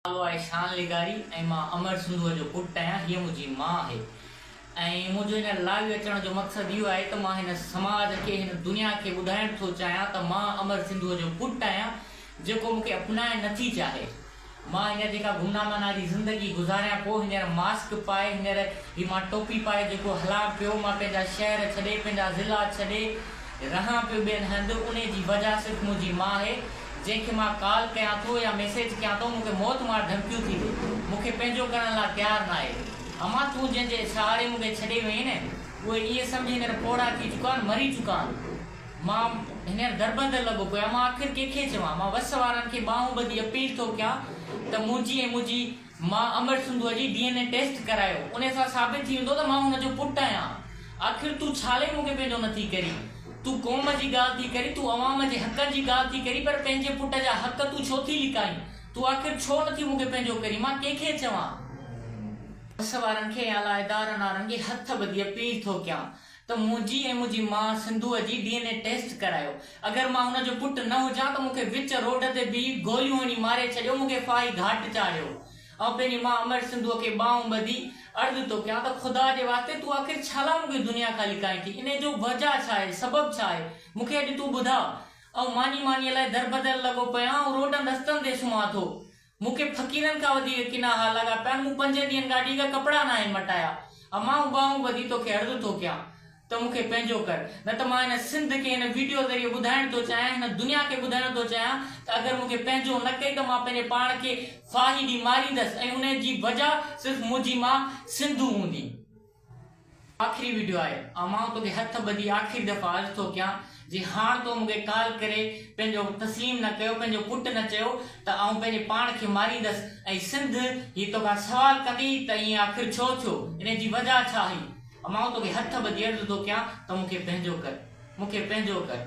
نالو آهي شان لغاري ۽ مان امر سنڌوء جو پٽ آهيان، هيء منهنجي ماء آهي ۽ منهنجو هن لائيو اچڻ جو مقصد اهو آهي ته مان هن سماج کي هن دنيا کي ٻڌائڻ ٿو چاهيان ته مان امر سنڌوء جو پٽ آهيان جيڪو مون کي اپنائڻ نه ٿي چاهي. مان هينئر جيڪا گمناما ناري زندگي گذاريان پيو، هينئر ماسڪ پائي، هينئر هي مان ٽوپي پائي جيڪو هلان پيو، مان پنهنجا شهر ڇڏي، پنهنجا ضلعا ڇڏي رهان پيو ٻين هنڌ، انهي جي وجهه صرف منهنجي ماء آهي، جنهن کي مان ڪال ڪيان ٿو يا ميسيج ڪيان ٿو، مون کي موت مار ڌمڪيون ٿي ڏي، مون کي پنهنجو ڪرڻ لاء تيار ناهي. امان تون جنهن جي سهاري مون کي ڇڏي وئين نه، اهي ائين سمجهه هينئر پوڙها ٿي چڪا آهن، مري چڪا آهن. مان هينئر دربدر لڳو پيو آهيان، مان آخر ڪنهن کي چوان؟ مان وس وارن کي ٻانهون ٻڌي اپيل ٿو ڪيان ته منهنجي ۽ منهنجي ماء امر سنڌوء جي ڊي اين اي ٽيسٽ ڪرايو، انهي سان ثابت ٿي ويندو ته مان هن جو پٽ آهيان. آخر تون ڇا لئي مون کي پنهنجو نه ٿي ڪرين؟ تون قوم جي ڳالهه ٿي ڪرين، تون عوام جي حقن جي ڳالهه ٿي ڪرين، پر پنهنجي پٽ جا حق تون ڇو ٿي لڪائين؟ تون آخر ڇو نه ٿي مون کي پنهنجو ڪرين؟ مان ڪنهن کي چوان؟ وس وارن کي ۽ اعليٰ ادارن وارن کي هٿ ٻڌي اپيل ٿو ڪيان ته منهنجي ۽ منهنجي ماء سنڌوء جي ڊي اين اي ٽيسٽ ڪرايو. اگر مان هن جو پٽ نه هجان ته مون کي وچ روڊ تي بيهي گوليون هڻي ماري ڇڏيو، مون کي ڦاهي گهاٽ چاڙهيو. آئون پنهنجي ماء امڙ سنڌوء کي ٻانهون ٻڌي عرض ٿو ڪيان ته خدا جي واسطي تون آخر ڇالاء مون کي دنيا کان لڪائين ٿي؟ انهيء جو وجهه ڇا آهي؟ سبب ڇا آهي؟ مون کي اڄ تون ٻڌاء. آئون ماني مانيء لاء دربدر لڳو پيو آهيان، آئون روڊن رستن تي سمهان ٿو. مون کي فقيرن کان وڌيڪ ڪنا حال لڳا پيا آهن، مون پنجن ڏينهن کان اڏيڪ ڪپڙا ناهن مٽايا. امان ٻانهون ٻڌي توکي عرض ٿو ڪيان ته مون کي پنهنجو ڪر، نه ته مان هن سنڌ کي هن ويڊيو ذريعي ٻڌائڻ ٿو چاهيان، هن دنيا کي ٻڌائڻ ٿو چاهيان ته اگر مون کي پنهنجو نه ڪئي ته مان پنهنجي پاڻ کي ڦاهي ڏئي ماريندس ۽ انهي جي وجهه صرف منهنجي ماء سنڌو هوندي. آخري ويڊيو آهي ۽ مان توکي هٿ ٻڌي آخري دفعا عرض ٿو ڪيان جي هاڻ تو مونکي ڪال ڪري پنهنجو تسليم نه ڪيو پنهنجو پٽ نه چيو ته آئون پنهنجي پاڻ کي ماريندس ۽ سنڌ هي توکان سوال ڪندي ته ائين آخر ڇو ٿيو انهي جي وجه ڇا هئي ۽ مان توکي هٿ ٻڌي عرض ٿو ڪيان ته مونکي پنهنجو ڪر مونکي پنهنجو ڪر.